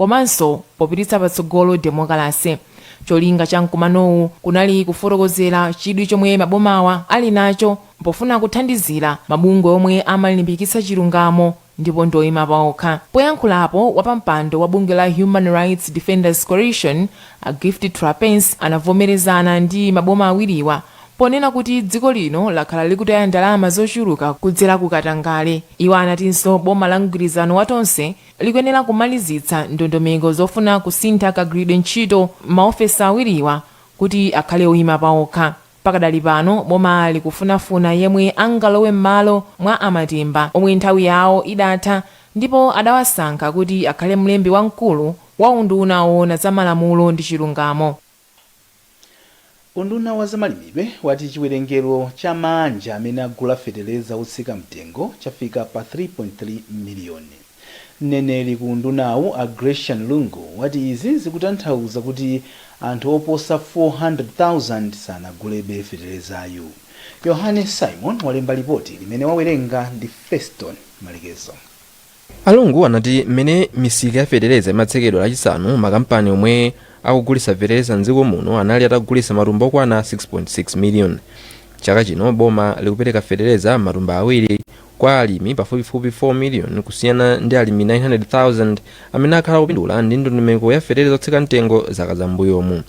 Komanso popititsa patsogolo demokalase. Cholinga cha mkumanowu kunali kufotokozera chidwi chomwe mabomawa ali nacho pofuna kuthandizira mabungwe omwe amalimbikitsa chilungamo ndipo ndoyima paokha. Poyankhulapo, wapampando wa bungwe la Human Rights Defenders Coalition, a Gift Trapence, anavomerezana ndi maboma awiriwa ponena kuti dziko lino lakhala likutaya ndalama zochuluka kudzera ku katangale. Iwo anatinso boma la mgwirizano wa Tonse likuyenera kumalizitsa ndondomeko zofuna kusintha kagwiridwe ntchito maofesi awiriwa kuti akhale oyima paokha. Pakadali pano boma likufunafuna yemwe angalowe m'malo mwa a Matemba omwe nthawi yawo idatha, ndipo adawasankha kuti akhale mlembi wamkulu wa unduna woona za malamulo ndi chilungamo. Unduna wa zamalimidwe wati chiwerengero cha maanja amene agula feteleza wotsika mtengo chafika pa 3.3 miliyoni. Mneneri ku undunawu, a Grecian Lungu, wati izi zikutanthauza kuti anthu oposa 400,000 sanagulebe fetelezayu. Yohane Simon walemba lipoti limene wawerenga ndi Feston Malekezo. A Lungu anati mmene misika ya fetereza imatsekedwa Lachisanu, makampani omwe akugulitsa fetereza mdziko muno anali atagulitsa matumba okwana 6.6 million. Chaka chino boma likupereka fetereza matumba awiri kwa alimi pafupifupi 4 million kusiyana ndi alimi 900,000 amene akhala akupindula ndi ndondomeko ya fetereza otsika mtengo zaka zam'mbuyomu.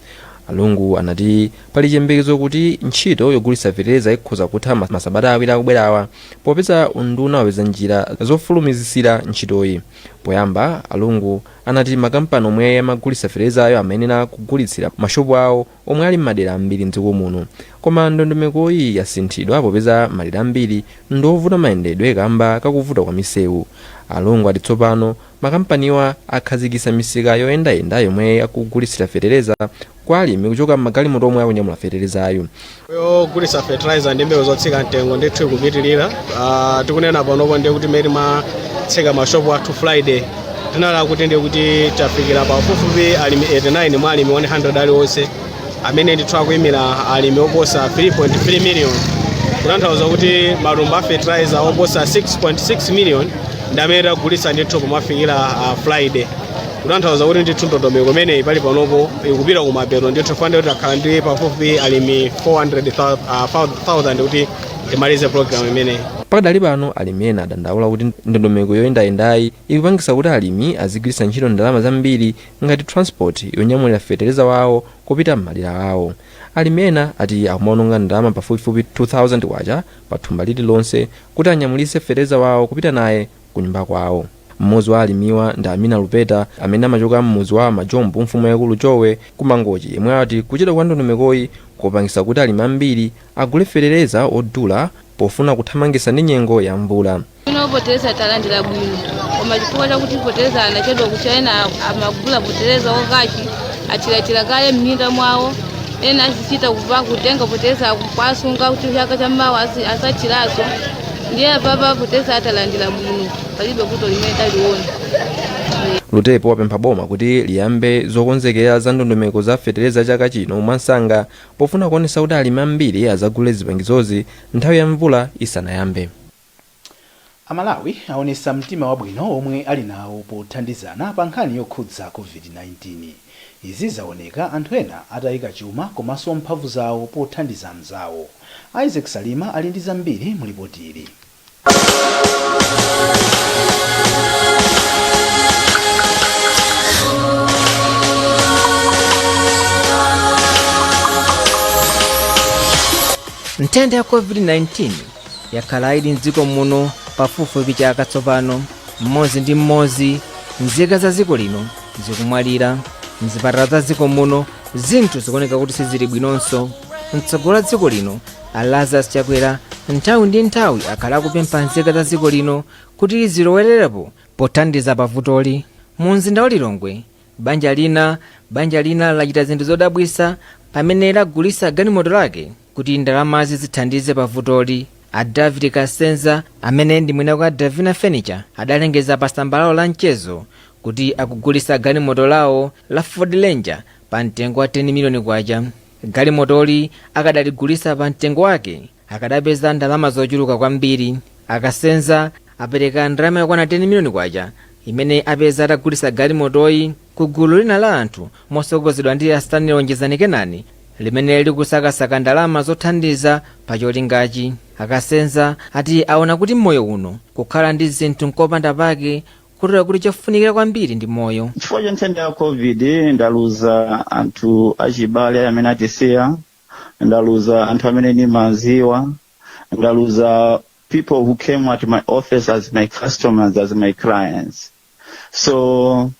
A Lungu anati pali chiyembekezo kuti ntchito yogulitsa fetereza ikhoza kutha masabata awiri akubwerawa popeza unduna wapeza njira zofulumizitsira ntchitoyi. Poyamba, a Lungu anati makampani omwe amagulitsa feterezayo amayenera kugulitsira mashopu awo omwe ali m'madera ambiri mdziko muno. Koma ndondomekoyi yasinthidwa popeza madera ambiri ndiovuta mayendedwe kamba kakuvuta kwa misewu. A Lungu ati tsopano makampaniwa akhazikitsa misika yoyendayenda yomwe akugulitsira fetereza kwa alimi kuchoka m'magalimoto omwe akunyamula feterezayu. Yogulitsa fertilizer ndi mbewu zotsika mtengo ndithu ikupitirira. Tikunena panopo ndiye kuti mmene timatseka mashopu athu Friday, tinali kuti ndiye kuti tafikira pafupifupi alimi 89 mwa alimi 100 aliwonse, amene ndithu akuyimira alimi oposa 3.3 million, kutanthauza kuti matumba a fertilizer oposa 6.6 million ndi amene tagulitsa ndithu pomafikira Friday, kutanthauza kuti ndithu ndondomeko imeneyi pali panopo ikupita kumapeto ndithu. Fande kuti takhala ndi pafupifupi alimi 400,000 kuti timalize program imeneyi. Pakadali pano alimi ena adandaula kuti ndondomeko yoyendayendayi ikupangisa kuti alimi azigwiritsa ntchito ndalama zambiri ngati transport yonyamulira fetereza wawo kupita m'madera awo. Alimi ena ati akumaononga ndalama pafupifupi 2000 kwacha pa thumba lililonse kuti anyamulise fetereza wawo kupita naye kunyumba kwawo. Mmodzi wa alimiwa ndi Amina Lupeta amene amachoka m'mudzi wa Majombo, mfumu yaikulu Chowe, ku Mangochi, yemwe ati kuchedwa kwa ndondomekoyi kupangisa kuti alimi ambiri agule fetereza odula pofuna kuthamangitsa ndi nyengo ya mvula. Ino fetereza talandira bwino, koma chifukwa chakuti fetereza anachedwa ku China, amagula fetereza wa cash, athiratira kale m'minda mwawo. Ena azichita kuva kutenga fetereza kwasunga kuti chaka chammawa azathiraso. Ndiye apapa fetereza atalandira bwino, palibe vuto limene taliona. Lutepo wapempha boma kuti liyambe zokonzekera za ndondomeko za fetereza chaka chino mwansanga pofuna kuonetsa kuti alimi ambiri azagule zipangizozi nthawi ya mvula isanayambe. Amalawi aonesa mtima wabwino omwe ali nawo pothandizana pa nkhani yokhudza COVID-19. Izi zaoneka anthu ena atayika chuma komanso mphamvu zawo pothandiza anzawo. Isaac Salima ali ndi zambiri mu lipoti ili. Nthenda ya COVID-19 yakhala ili mdziko muno pafupifupi chaka tsopano. Mmodzi ndi mmodzi nzika za dziko lino zikumwalira. Mzipatala za dziko muno zinthu zikuoneka kuti sizili bwinonso. Mtsogoleri wa dziko lino, a Lazarus Chakwera, nthawi ndi nthawi akhala akupempha nzika za dziko lino kuti zilowererepo pothandiza pavutoli. Mu mzinda wa Lilongwe, banja lina lachita zinthu zodabwitsa pamene lagulitsa galimoto lake kuti ndalamazi zithandize pavutoli. A David Kasenza, amene ndi mwini kwa Davina Furniture, adalengeza pa tsamba lawo la mchezo kuti akugulitsa galimoto lawo la Ford Ranger pa mtengo wa 10 miliyoni kwacha. Galimotoli akadaligulitsa pa mtengo wake, akadapeza ndalama zochuluka kwambiri. Akasenza apereka ndalama yokwana 10 miliyoni kwacha. Imene apeza atagulitsa galimotoyi ku gulu lina la anthu mosogozedwa ndi a Stanley Onjezani Kenani, limene likusakasaka ndalama zothandiza pa cholingachi. Akasenza ati aona kuti mmoyo uno kukhala ndi zinthu nkopanda pake, kutero kuti chofunikira kwambiri ndi moyo. Chifukwa cha nthenda ya COVID ndaluza anthu achibale amene atisiya, ndaluza anthu amene ndimaziwa, ndaluza people who came at my office as my customers, as my clients. So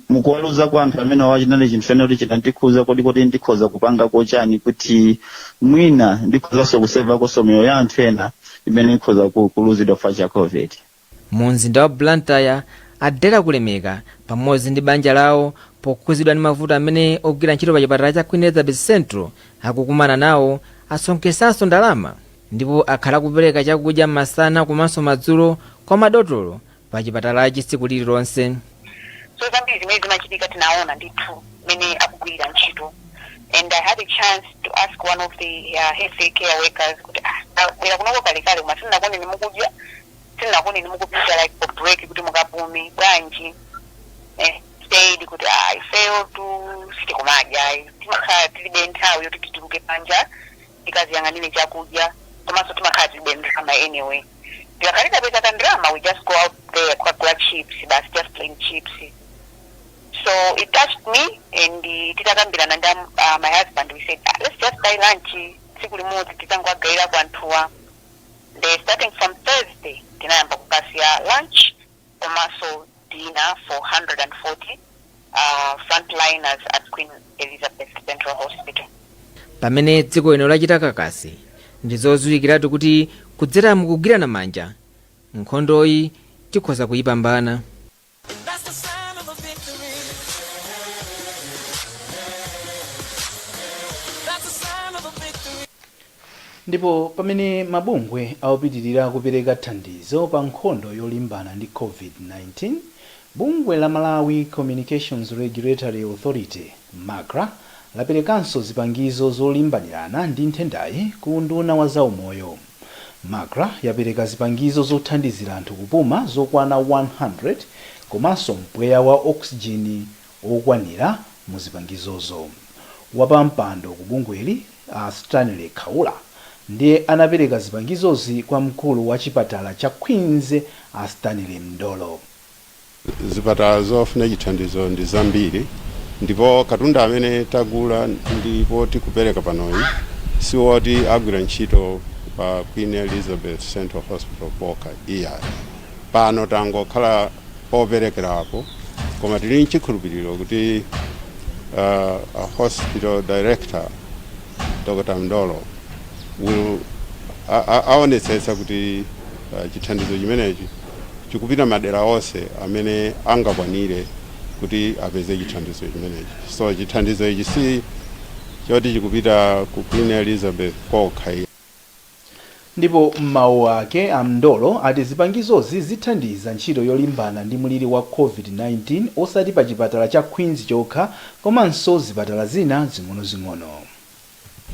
mukuwaluza kwa anthu amene wachinali chinthu chene kuti chinandikhuza kodi kuti ndikhoza kupanga kochani kuti mwina ndikhozanso kusevako miyoyo ya anthu ena imene ikhoza kuluzidwa chifukwa cha COVID. Mu mzinda wa Blantyre, Adela Kulemeka pamodzi ndi banja lawo, pokhuzidwa ndi mavuto amene ogwira ntchito pa chipatala cha Queen Elizabeth Central akukumana nawo, asonkhesanso ndalama ndipo akhala kupereka chakudya masana komanso madzulo kwa madotolo pa chipatalachi tsiku lililonse. So zambiri zimene zimachitika tinaona ndithu mmene akugwirira ntchito, and I had a chance to ask one of the health care workers kuti, "Ah, bwera kunoko kalekale koma sindinakuoneni mukudya, sindinakuoneni mukupita like for break kuti mukapume bwanji?" Said kuti, "Ah, ifeyo tu sitikumadya, timakhala tilibe nthawi yoti tituluke panja tikaziyang'anire chakudya, komanso timakhala tilibe ndalama. Anyway, tikakhala tapeza kandalama, we just go out there kukagula chips basi, just plain chips." So it touched me, and titakambirana ndi my husband, we said, "Ah, let's just buy lunch tsiku limodzi titangowagayira ku anthuwa." Then starting from Thursday tinayamba kukasiya lunch komanso dinner for 140 frontliners at Queen Elizabeth Central Hospital. Pamene dziko lino lachita kakasi, ndi zodziwikiratu kuti kudzera mukugwirana manja nkhondoyi tikhoza kuyipambana. That's the sign of a victory. That's the sign of a victory. Ndipo pamene mabungwe akupitirira kupereka thandizo pa nkhondo yolimbana ndi COVID-19, bungwe la Malawi Communications Regulatory Authority, MACRA, laperekanso zipangizo zolimbanirana ndi nthendayi ku nduna wa zaumoyo. MACRA yapereka zipangizo zothandizira anthu kupuma zokwana 100 komanso mpweya wa oxygen okwanira mu zipangizozo. Wapampando ku bungweli, a Stanley Khaula, ndiye anapereka zipangizozi kwa mkulu wa chipatala cha Queens, a Stanley Mndolo. Zipatala zofuna chithandizo ndi zambiri, ndipo katundu amene tagula ndipo tikupereka panoyi siwoti agwira ntchito pa Queen Elizabeth Central Hospital pokha, iyayi. Pano tangokhala poperekerapo, koma tili mchikhulupiriro kuti a hospital director, Dr Mndolo, will aonetsetsa kuti chithandizo chimenechi chikupita madera onse amene angakwanire kuti apeze chithandizo chimenechi. So chithandizo ichi si choti chikupita ku Queen Elizabeth kokha. Ndipo m'mawu ake, amndolo ati zipangizozi zithandiza ntchito yolimbana ndi mliri wa COVID-19 osati pa chipatala cha Queens chokha, komanso zipatala zina zing'onozing'ono.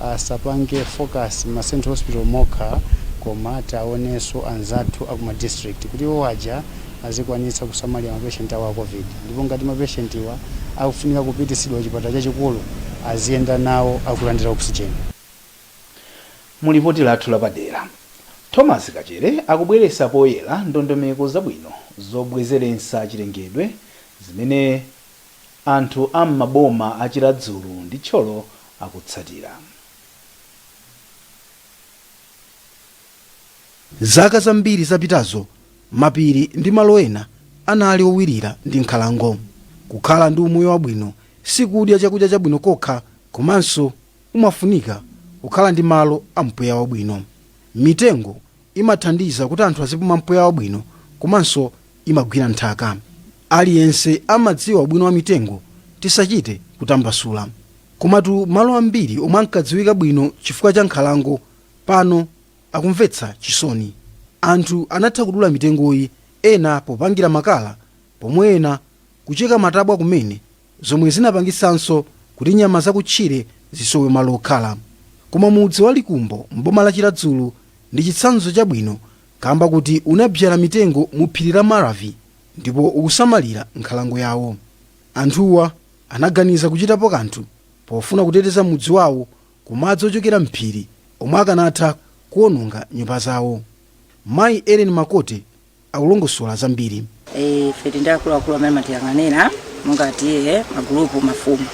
Asapange focus ma central hospital mokha, koma taonenso anzathu akuma district kuti iwo aja azikwanitsa kusamalira mapatient awo a COVID, ndipo ngati mapatient iwa akufunika kupitisidwa kuchipatala chachikulu, aziyenda nawo akulandira oxygen. Mulipoti lathu lapadera, Thomas Kachere akubweretsa poyera ndondomeko zabwino zobwezeretsa chilengedwe zimene anthu am'maboma a Chiradzulu ndi Thyolo akutsatira. Zaka zambiri zapitazo, mapiri ndi malo ena anali owirira ndi nkhalango. Kukhala ndi umoyo wabwino sikudya chakudya chabwino kokha, komanso umafunika kukhala ndi malo a mpweya wabwino. Mitengo imathandiza kuti anthu azipuma mpweya wabwino komanso imagwira nthaka. Aliyense amadziwa ubwino wa mitengo, tisachite kutambasula. Komatu malo ambiri omwe ankadziwika bwino chifukwa cha nkhalango pano akumvetsa chisoni. Anthu anatha kudula mitengoyi, ena popangira makala, pomwe ena kucheka matabwa kumene, zomwe zinapangisanso kuti nyama zakutchire zisowe malo okhala. Koma mudzi wa Likumbo m'boma la Chiradzulu ndi chitsanzo chabwino kamba kuti unabzala mitengo mu phiri la Maravi. Ndipo ukusamalira nkhalango yawo. Anthuwa anaganiza kuchitapo kanthu pofuna kuteteza mudzi wawo ku madzi ochokera mphiri omwe akanatha kuwononga nyumba zawo. Mayi Ellen Makote akulongosola zambiri. Ife ndi akuluakulu amene amatiyang'anira, mungati magulupu, mafumu,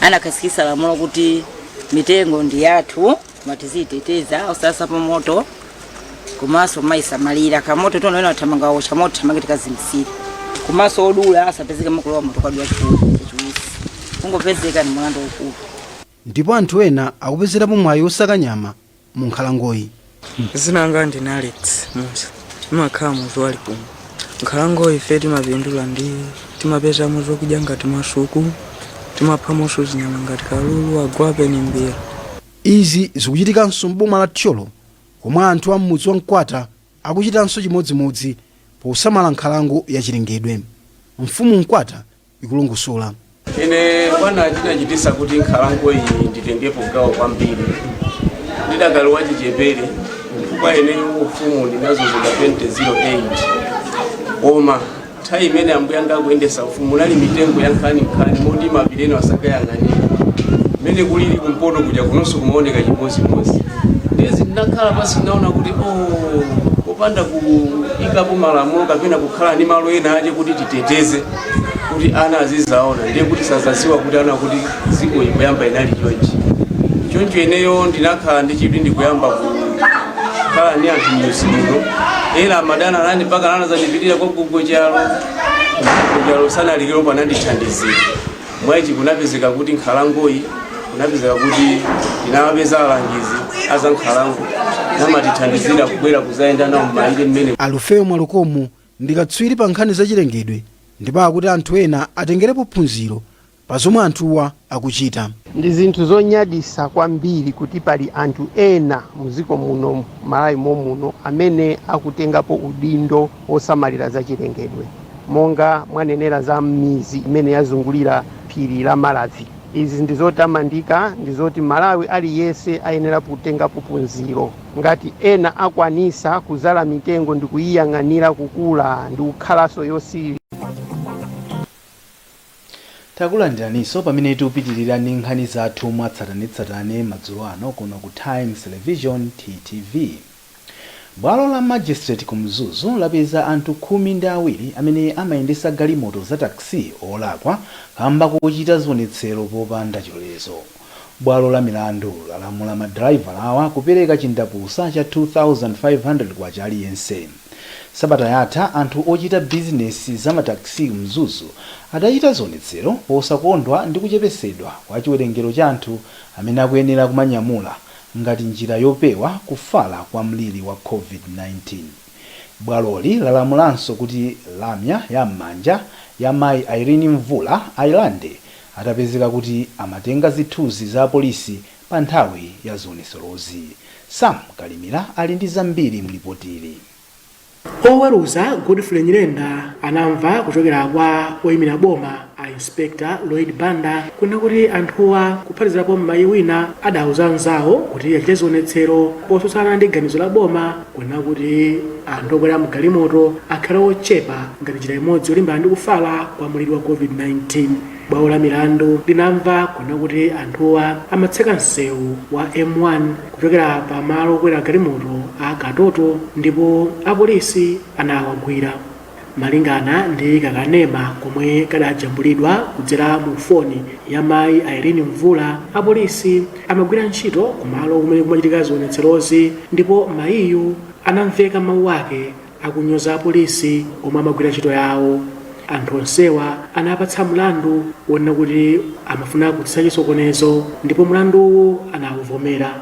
anakhazikitsa lamulo kuti mitengo ndi yathu, koma tiziyiteteza, osayasapo moto komanso mayisamalira. Kamoto tonoena athamanga wacha moto, thamange tikazimisire, komanso odula asapezeke mukulowa moto kwadula chiwisi, kungopezeka ni mulandu waukulu. Ndipo anthu ena akupezerapo mwayi osaka nyama mu nkhalangoyi. Zina langa ndine Alex Musa, timakhala muzi wali kuno. Nkhalango ife timapindula ndi timapezamo zokudya ngati masuku, timaphamonso zinyama ngati kalulu, agwape ni mbira. Izi zikuchitikanso m'boma la Thyolo, komwe anthu a m'mudzi wa Mkwata akuchitanso chimodzimodzi posamala nkhalango yachilengedwe. Mfumu Mkwata ikulongosola. Ine bwana, chinachitisa kuti nkhalango iyi nditengepo gawo kwambiri ndidakali wachichepere, chifukwa ineyo ufumu ndinazozedwa 2008, koma nthawi imene ambuye anga akuyendesa ufumu munali mitengo ya nkhaninkhani moti mapiri eno asakayang'anira mmene kulili kumpoto kuja, kunonso kumaoneka chimodzimodzi. Ndezi ndinakhala pasi, ndinaona kuti oh, popanda kuyikapo malamulo kapena kukhala ndi malo ena ache kuti titeteze kuti ana azizaona, ndiye kuti sazaziwa kuti ana kuti dziko ikuyamba inali chonchi. Choncho ineyo ndinakhala ndi chidwi ndikuyamba kukhala ndi anthu m'muzi muno. Ena amadana nani mpaka nana zandipitirira kwa Gogo Chalo. Gogo Chalo sanalikiro panandithandizira mwaichi. Kunapezeka kuti nkhalangoyi, kunapezeka kuti tinawapeza alangizi aza nkhalango namatithandizira kubwera kuzayenda nawo m'malire mmene. Alufeyo Mwalukomo ndi katswiri pa nkhani zachilengedwe, ndipo akuti anthu ena atengerepo phunziro pa zomwe anthuwa akuchita. Ndi zinthu zonyadisa kwambiri kuti pali anthu ena muziko muno, Malawi momuno, amene akutengapo udindo wosamalira zachilengedwe, monga mwanenera za mizi imene yazungulira phiri la Malawi. Izi ndi zotamandika, ndi zoti Malawi aliyense ayenera kutengapo phunziro. Ngati ena akwanisa kuzala mitengo ndi kuyiyang'anira kukula ndi kukhalanso yosiri. Takulandiraninso pamene tikupitirira ndi nkhani zathu mwatsatanetsatane madzulo ano kuno ku Times Television, TTV. Bwalo la magistrate ku Mzuzu lapeza anthu 12 amene amayendesa galimoto za taxi olakwa kamba kochita zionetsero popanda chilolezo. Bwalo la milandu lalamula madraivala awa kupereka chindapusa cha 2500 kwacha aliyense. Sabata yatha anthu ochita bizinesi za mataxi Mzuzu adachita zionetsero posakondwa ndi kuchepesedwa kwa chiwerengero cha anthu amene akuyenera kumanyamula ngati njira yopewa kufala kwa mliri wa COVID-19. Bwaloli lalamulanso kuti lamya ya m'manja ya mayi Irene Mvula ayilande atapezeka kuti amatenga zithunzi za apolisi pa nthawi ya zionetserozi. Sam Kalimira ali ndi zambiri mlipotili. Oweruza Godfrey Nyirenda anamva kuchokera kwa oyimira boma a Inspector Lloyd Banda kunena kuti anthuwa, kuphatizirapo mayi wina, adauza anzawo kuti achite zionetsero potsutsana ndi ganizo la boma kunena kuti anthu okwera mgalimoto akhale ochepa ngati njira imodzi yolimbana ndi kufala kwa mliri wa COVID-19. Bwalo la milandu linamva kunena kuti anthuwa amatseka msewu wa M1 kuchokera pa malo okwera galimoto a Katoto, ndipo apolisi anawagwira. Malingana ndi kakanema komwe kadajambulidwa kudzera mu foni ya mayi Irene Mvula, apolisi amagwira ntchito kumalo kumene kumachitika zionetserozi, ndipo mayiyu anamveka mawu ake akunyoza apolisi omwe amagwira ntchito yawo. Anthu onsewa anapatsa mlandu wonena kuti amafuna kutsitsa chisokonezo, ndipo mlanduwu anawuvomera.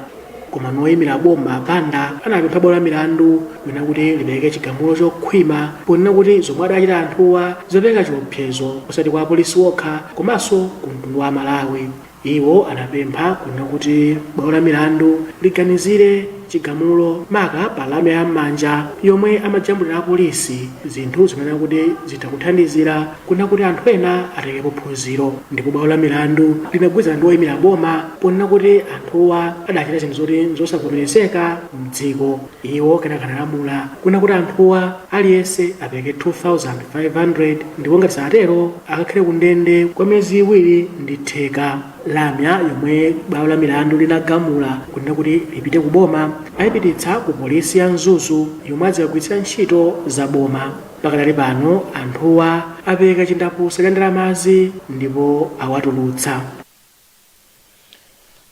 Koma noyimira boma Banda anapempha bwalo la milandu kunena kuti lipereke chigamulo chokhwima ponena kuti zomwe adachita anthuwa zopereka chiopsezo osati kwa apolisi okha komanso ku mtundu wa Malawi. Iwo anapempha kunena kuti bwalo la milandu liganizire Chigamulo maka pa lamya ya m'manja yomwe amajambulira apolisi zinthu zimene kuti zitha kuthandizira kuna kuti anthu ena atengepo phunziro. Ndipo bwalo la milandu linagwirizana ndi oyimira boma ponena kuti anthuwa adachita zinthu zoti zosavomerezeka mdziko. Iwo kenaka analamula kuna kuti anthuwa aliyense apereke 2500 ndipo ngati satero akakhale ku ndende kwa miyezi 2.5. Lamya yomwe bwalo la milandu linagamula kunena kuti lipite ku boma ayipititsa ku polisi ya Mzuzu yomwe adzagwiritsira ntchito za boma. Pakadali pano anthuwa apereka chindapusa cha ndalamazi ndipo awatulutsa.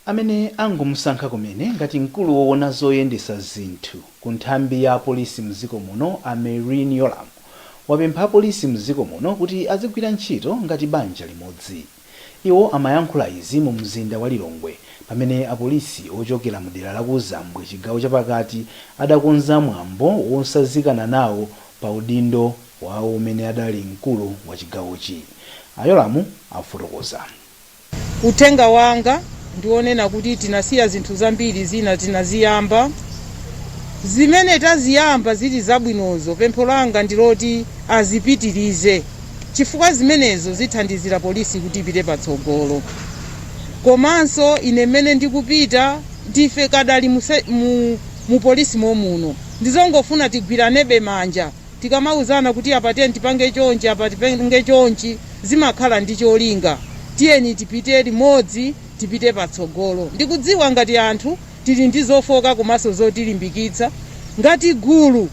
Amene angomusankha kumene ngati mkulu woona zoyendesa zinthu ku nthambi ya apolisi mdziko muno, a Merlyne Yolamu, wapempha apolisi mdziko muno kuti azigwira ntchito ngati banja limodzi. Iwo amayankhula izi mu mzinda wa Lilongwe pamene apolisi ochokera mu dera la Kuzambwe, chigawo chapakati, adakonza mwambo wosazikana nawo pa udindo wawo umene adali mkulu wa chigawochi. A Yolamu afotokoza. Uthenga wanga ndionena kuti tinasiya zinthu zambiri, zina tinaziyamba. Zimene taziyamba zili zabwinozo, pempho langa ndiloti azipitirize, chifukwa zimenezo zithandizira polisi kuti ipite patsogolo. Komanso ine mmene ndikupita, ndife kadali mu polisi momuno, ndizongofuna tigwiranebe manja. Tikamauzana kuti apa tiyeni tipange chonchi, apa tipange chonchi, zimakhala ndi cholinga. Tiyeni tipite limodzi, tipite patsogolo. Ndikudziwa ngati anthu tili ndi zofoka komanso zotilimbikitsa. Ngati gulu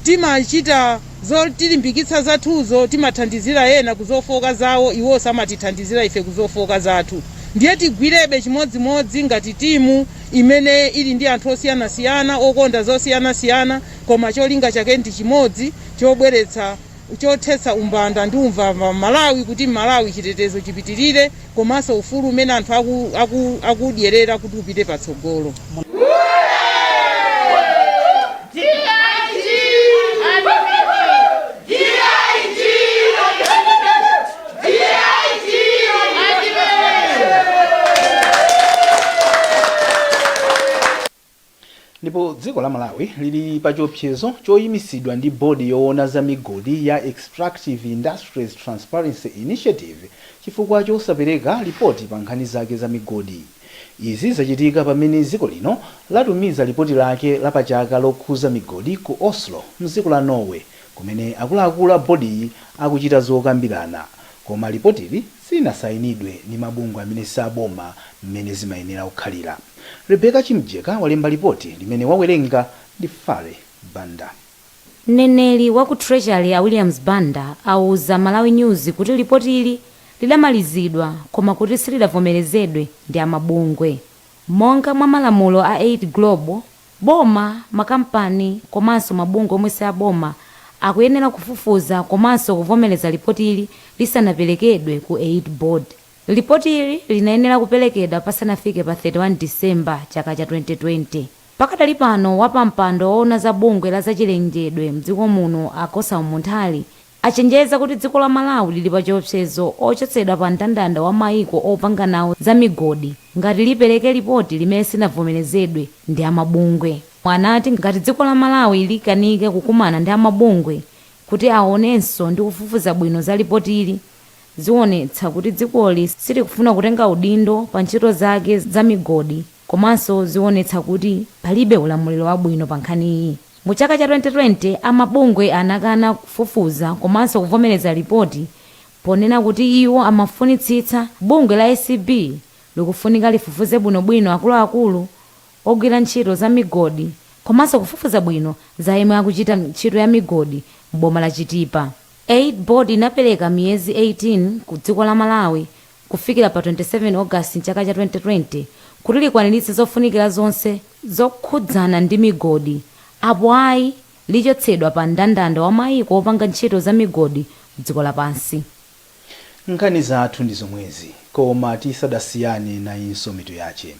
timachita zotilimbikitsa zathuzo, timathandizira ena kuzofoka zawo, iwo samatithandizira ife kuzofoka zathu. Ndiye tigwirebe chimodzimodzi ngati timu imene ili ndi anthu osiyanasiyana okonda zosiyanasiyana, koma cholinga chake ndi chimodzi, chobweretsa chothetsa umbanda ndi umbava Malawi, kuti Malawi chitetezo chipitirire komanso ufulu umene anthu akudyerera kuti upite patsogolo. Ndipo dziko la Malawi lili pa chiopsezo choyimisidwa ndi bodi yoona za migodi ya Extractive Industries Transparency Initiative chifukwa chosapereka lipoti pa nkhani zake za migodi. Izi zachitika pamene dziko lino latumiza lipoti lake lapachaka lokhuza migodi ku Oslo mdziko la Norway, kumene akuluakulu a bodiyi akuchita zokambirana, koma lipotili silinasayinidwe ndi mabungwe amene saboma mmene zimayenera kukhalira. Rebecca Chimjeka walemba lipoti limene wawerenga ndi Fare Banda. Mneneri wa ku Treasury a Williams Banda auza Malawi News kuti lipotili lidamalizidwa koma kuti silidavomerezedwe ndi amabungwe. Monga mwa malamulo a 8 Global, boma, makampani komanso mabungwe omwe si aboma akuyenera kufufuza komanso kuvomereza lipotili lisanaperekedwe ku 8 Board. Lipotili linayenera kuperekedwa pasanafike pa 31 December chaka cha 2020. Pakadali pano, wapampando woona za bungwe la zachilengedwe mdziko muno a Kossam Munthali achenjeza kuti dziko la Malawi lili pa chiopsezo ochotsedwa pa mndandanda wa maiko opanga nawo za migodi ngati lipereke lipoti limene silinavomerezedwe ndi amabungwe. Anati ngati dziko la Malawi likanike kukumana ndi amabungwe kuti aonenso ndi kufufuza bwino za lipotili, zionetsa kuti dzikoli silikufuna kutenga udindo pa ntchito zake za migodi komanso zionetsa kuti palibe ulamuliro wabwino pa nkhaniyi. Mu chaka cha 2020, amabungwe anakana kufufuza komanso kuvomereza lipoti ponena kuti iwo amafunitsitsa bungwe la ACB likufunika lifufuze bwinobwino akuluakulu ogwira ntchito za migodi komanso kufufuza bwino za yemwe akuchita ntchito ya migodi m'boma la Chitipa. 8 Board inapereka miyezi 18 ku dziko la Malawi kufikira pa 27 August mchaka cha 2020 kuti likwaniritse zofunikira zonse zokhudzana ndi migodi, apo ayi lichotsedwa pa mndandanda wa maiko opanga ntchito za migodi mdziko lapansi. Nkhani zathu ndi zomwezi, koma tisadasiyane nayinso mitu yache.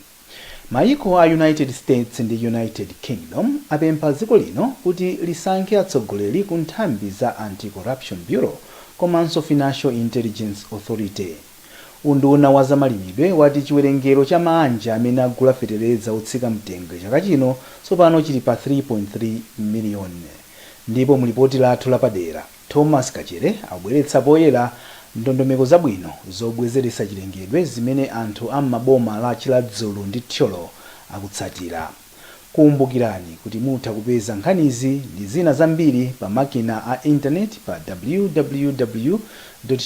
Maiko a United States ndi United Kingdom apempha dziko lino kuti lisankhe atsogoleri ku nthambi za Anti-Corruption Bureau komanso Financial Intelligence Authority. Unduna wa zamalimidwe wati chiwerengero cha maanja amene agula fetereza otsika mtengo chaka chino tsopano chili pa 3.3 miliyoni. Ndipo mulipoti lathu lapadera, Thomas Kachere abweretsa poyera ndondomeko zabwino zobwezeretsa chilengedwe zimene anthu am'maboma la Chiradzulu ndi Thyolo akutsatira. Kumbukirani kuti mutha kupeza nkhanizi ndi zina zambiri pa makina a intaneti pa www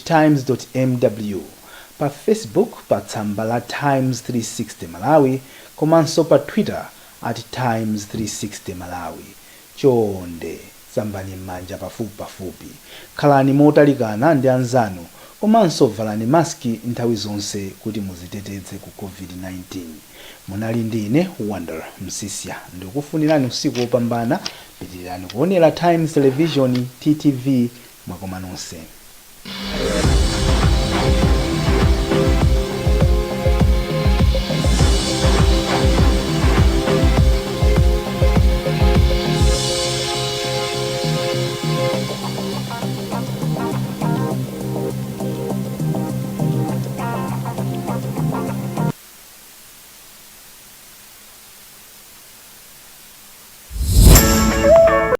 times mw, pa Facebook pa tsamba la Times 360 Malawi, komanso pa Twitter @Times360Malawi. Chonde sambani m'manja pafupipafupi, khalani motalikana ndi anzanu, komanso valani maski nthawi zonse kuti muziteteze ku COVID-19. Munali ndi ine Wonder Msisya, ndikufunirani usiku wopambana. Pitirirani kuonera Times Television, TTV. Mwakoma nonse.